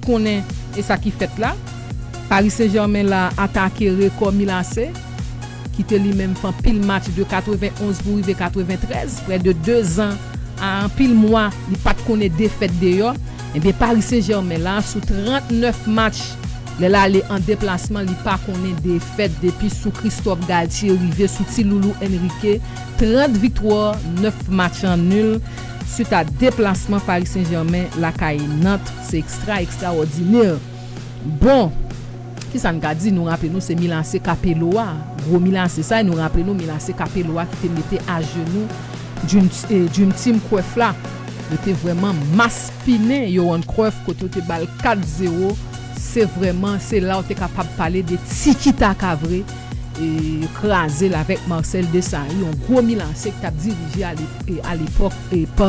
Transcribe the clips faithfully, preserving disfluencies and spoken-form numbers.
konnen e sa ki fèt la. Paris Saint-Germain la atake rekò Milan A C, ki te li menm fè anpil match de katrevenn onz pou rive katrevenn trèz, prè de dezan a anpil mwa, li pa t konnen defèt deyò. Ebyen, Paris Saint-Germain la, sou trannèf match, lè l ale an deplasman, li pa konnen defèt depi sou Christophe Galtier rive sou ti loulou Enrique, trant viktwa, nèf match an nil, swit a deplasman Paris Saint-Germain lakay Nantes. Se ekstra, ekstrawòdinè. Bon, kisa n ka di? Nou raple nou se Milan A C Capello a. Gwo Milan A C sa, e nou raple nou Milan A C Capello a ki te mete ajenou Dream, eh, Dream Team Cruyff la. Yo te vrèman maspinen Johan Cruyff kote yo te ba l kat zewo. Se vrèman, se la w te kapab pale de tiki taka vre. E kraze l avèk Marcel Desailly, yon gwo Milan A C ki t ap dirije ale-, e, alepòk, e, pa,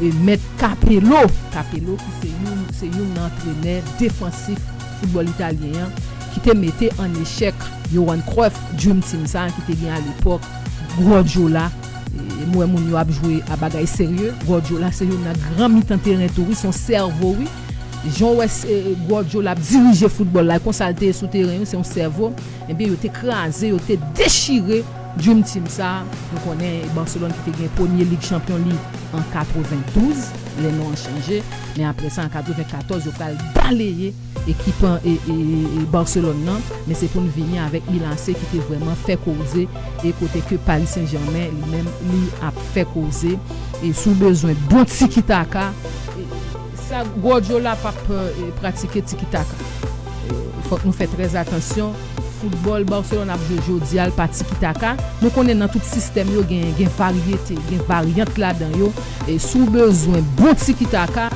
e, mèt Capello. Capello ki se youn, se youn nan antrenè defansif foutbòl italyen an, ki te mete an echèk Johan Cruyff, Dream Team sa a ki te gen alepòk, Guardiola. E, m wè moun yo ap jwe a bagay serye. Guardiola se youn nan gran mitan teren tou, wi, se yon sèvo, wi. Jan w wè, e, Guardiola ap dirije foutbòl la, konsa l te ye sou teren, wi, se yon sèvo. Ebyen, yo te kraze, yo te dechire Dream Team sa. Nou konnen Barcelone ki te gen premye Lig Chanpyon li an katrevendouz, lè non an chanje. Men apre sa, an katrevenkatòz, yo pral baleye ekip an, e, e, e Barcelone nan. Men se pou n vini avèk Milan A C ki te vrèman fè koze, e kote ke Paris Saint-Germain, li menm, li ap fè koze. E si w bezwen bon tiki taka, e, sa Guardiola p ap, e, pratike tiki taka. E, fòk nou fè trè atansyon. Foutbòl Barcelone ap jwe jodi a, l pa tiki taka. Nou konnen nan tout sistèm yo gen, gen varyete, gen varyant ladan yo. E si w bezwen bon tiki taka,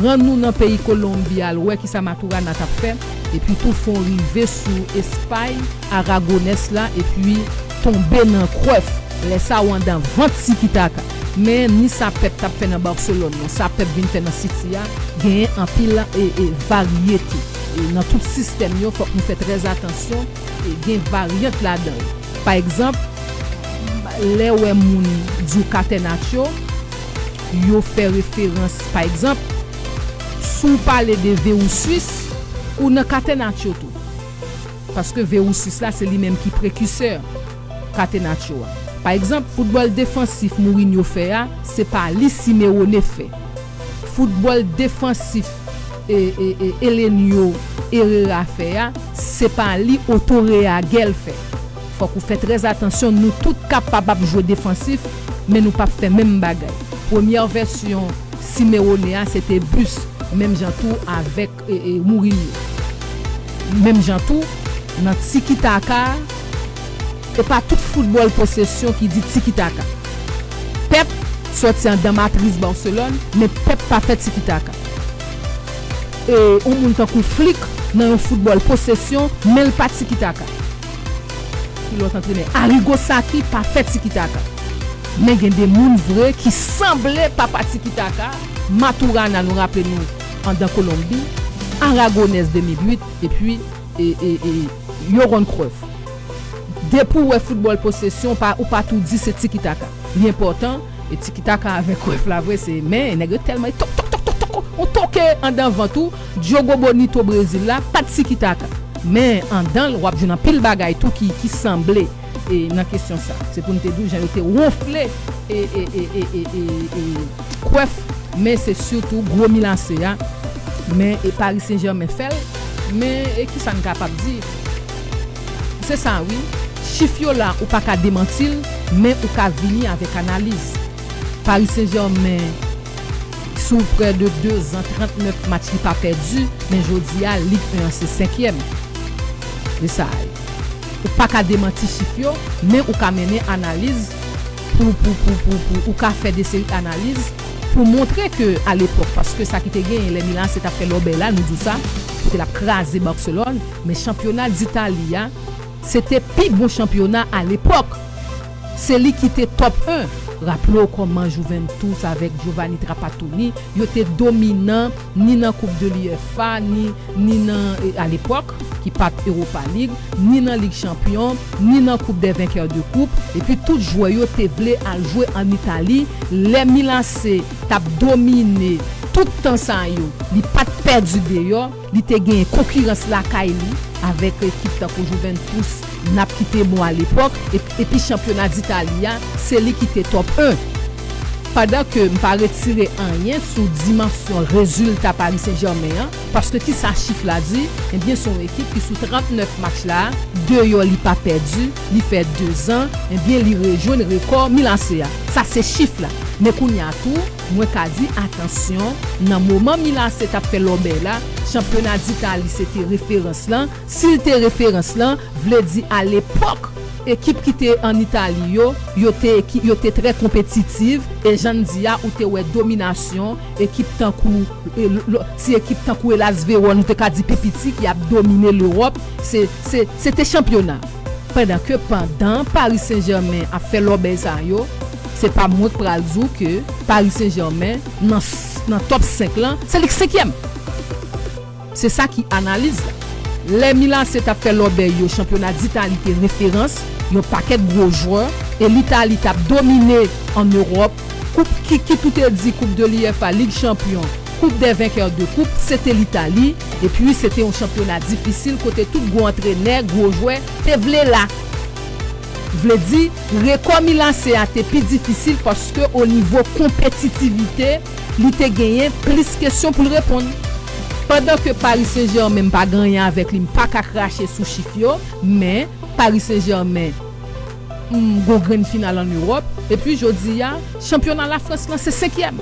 rann ou nan peyi Kolonbi, al wè kisa Maturana t ap fè. Epi tou fè w rive sou Espay, Aragones la, epi tonbe nan Cruyff. Lè sa w andan vant tiki taka. Men ni sa Pep t ap fè nan Barcelone nan, sa Pep vin fè nan City a, genyen anpil, e, e, varyete. E nan tout sistèm yo, fòk nou fè trè atansyon, e gen varyant ladan yo. Pa egzanp, lè w wè moun di w Catenaccio, yo fè referans, pa egzanp, si w pale de Verus Suisse, ou nan Catenaccio tou. Paske Verus Suisse la, se li menm ki prekisè Catenaccio a. Pa egzanp, foutbòl defansif Mourinho fè a, se pa li Simeone fè. Foutbòl defansif, e, e, e, Elenio Herrera fè a, se pa li Otto Rehhagel fè. Fòk ou fè trè atansyon, nou tout kapab ap jwe defansif, men nou p ap fè menm bagay. Premyè vèsyon Simeone a, se te bis, menm jan tou avèk, e, e, Mourinho. Menm jan tou, nan tiki taka, e pa tout foutbòl posesyon ki di tiki taka. Pep sòti andan matris Barcelone, men Pep pa fè tiki taka. E yon moun tankou Flick nan yon foutbòl posesyon, men l pa tiki taka. Ki lòt antrenè? Arrigo Sacchi pa fè tiki taka. Men gen de moun vre ki sanble papa tiki taka. Maturana, nou raple nou, andan Kolonbi, Aragones de mil uit, epi, e, e, e, Johan Cruyff. Depi w wè foutbòl posesyon, pa, ou pa tou di se tiki taka. Li enpòtan, e tiki taka avèk Cruyff la vre, se, men nèg yo tèlman tok, tok, tok, tok, tok, ou toke andan vant ou, Diogo Bonito Brezil la, pa t tiki taka. Men andan l, w ap jwenn anpil bagay tou ki, ki sanble, e, nan kesyon sa. Se pou n te di w, jan yo te wonfle, e, e, Cruyff, men se sitou gwo Milan A C a, men, e, Paris Saint-Germain fè l, men, e, kisa n kapab di? Se sa wi, chif yo la, ou pa ka demanti l, men ou ka vini avèk analiz. Paris Saint-Germain, sou prè de dezan, trannèf match li pa pèdi, men jodi a, Lig en an se senkyèm. Se sa a ye. Ou pa ka demanti chif yo, men ou ka mennen analiz pou, pou, pou, pou, pou, ou ka fè de seri analiz pou montre ke alepòk, paske sa ki te genyen lè Milan A C t ap fè lòbèy la, nou di w sa, kote l ap kraze Barcelone, men chanpyona Ditali a, se te pi bon chanpyona alepòk. Se li ki te top en. Raple w kòman Juventus avèk Giovanni Trapattoni, yo te dominan ni nan Coupe de l'UEFA, ni, ni nan, e, alepòk, ki pa t Europa League, ni nan Lig Chanpyon, ni nan Coupe des Vainqueurs de Coupe, epi tout jwè yo te vle al jwe ann Itali, lè Milan A C t ap domine tout tan sa yo, li pa t pèdi deyò, li te genyen konkirans lakay li avèk ekip tankou Juventus, Naples ki te bon alepòk, e- epi chanpyona Ditali a, se li ki te top en. Pandan ke m pa retire anyen sou dimansyon rezilta Paris Saint-Germain an, paske ki sa chif la di? Ebyen, se yon ekip ki sou trannèf match la, deyò li pa pèdi, li fè dezan, ebyen, li rejwenn rekò Milan A C a. Sa se chif la. Men kounye a tou, mwen ka di, atansyon, nan moman Milan A C t ap fè lòbèy la, chanpyona Ditali se te referans lan. Si l te referans lan, vle di alepòk, ekip ki te ann Itali yo, yo te, eki- yo te trè konpetitiv, e jan n di a, ou te wè dominasyon, ekip tankou, e, l- l- ti ekip tankou Hellas Vérone, nou te ka di pi piti, ki ap domine Lewòp, se, se, se te chanpyona. Pandan ke pandan Paris Saint-Germain ap fè lòbèy sa yo, se pa mwen k pral di w ke Paris Saint-Germain nan, s- nan top senk lan, se li k senkyèm. Se sa ki analiz la. Lè Milan A C t ap fè lòbèy yo, chanpyona Ditali te referans, yon pakèt gwo jwè, e Litali t ap domine ann Ewòp. Koup ki, kit ou te di Koup de l'UEFA, Lig Chanpyon, Coupe des vainqueurs de coupe, se te Litali, epi se te yon chanpyona difisil kote tout gwo antrenè, gwo jwè te vle la. Vle di, rekò Milan A C a te pi difisil paske o nivo konpetitivite, li te genyen plis kesyon pou l reponn. Pandan ke Paris Saint-Germain, m pa gen anyen avèk li, m pa ka krache sou chif yo, men Paris Saint-Germain, m, gon grenn final ann Ewòp, epi jodi a, chanpyona Lafrans lan se senkyèm.